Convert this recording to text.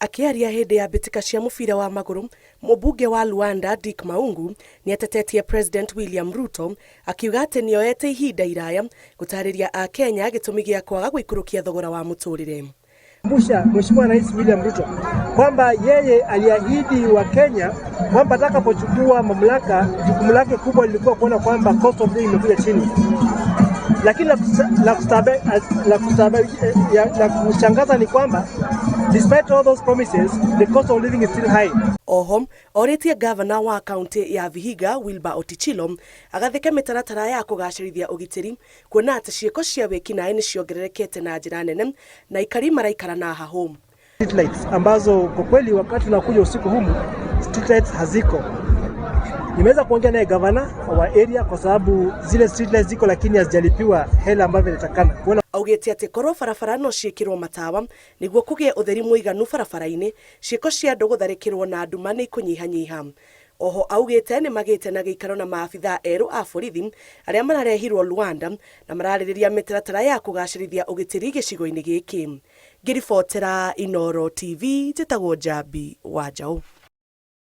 Akĩaria hĩndĩ ya mbĩtĩka cia mũbira wa magũrũ, mũmbunge wa Luanda Dick Maungu nĩatetetie President William Ruto akiuga atĩ nĩoete ihinda iraya gũtarĩria Akenya gĩtũmi gĩa kwaga gũikũrũkia thogora wa mũtũrĩre. Kumbusha Mheshimiwa Rais William Ruto kwamba yeye aliahidi Wakenya kwamba atakapochukua mamlaka, jukumu lake kubwa lilikuwa kuona kwamba cost of living imekuja chini, lakini la kushangaza ni kwamba despite all those promises, the cost of living is still high. Oho orĩtie gavana wa kaunti ya Vihiga Wilbur Otichilo agathĩke mĩtaratara ya kũgacĩrithia ũgitĩri, kuona atĩ ciĩko cia wĩkinaĩ nĩ ciongererekete na njĩra nene na aikari maraikara na hahũ. Street lights ambazo kwa kweli wakati tunakuja usiku humu, street lights haziko. Nimeweza kuongea naye gavana wa area kwa sababu zile street lights ziko, lakini hazijalipiwa hela ambavyo inatakana. Kuona Augĩte atĩ korwo barabara no ciĩkĩrwo matawa nĩguo kũgĩe ũtheri mũiganu barabara-inĩ, ciĩko cia andũ gũtharĩkĩrwo na nduma nĩ ikũnyihanyiha. Oho augĩte nĩ magĩte na gĩikaro na maabithaa erũ a borithi arĩa mararehirwo Luanda na mararĩrĩria mĩtaratara ya kũgacĩrithia ũgitĩri gĩcigo-inĩ gĩkĩ. Ngĩribotera Inooro TV, njĩtagwo Njambi wa Njaũ.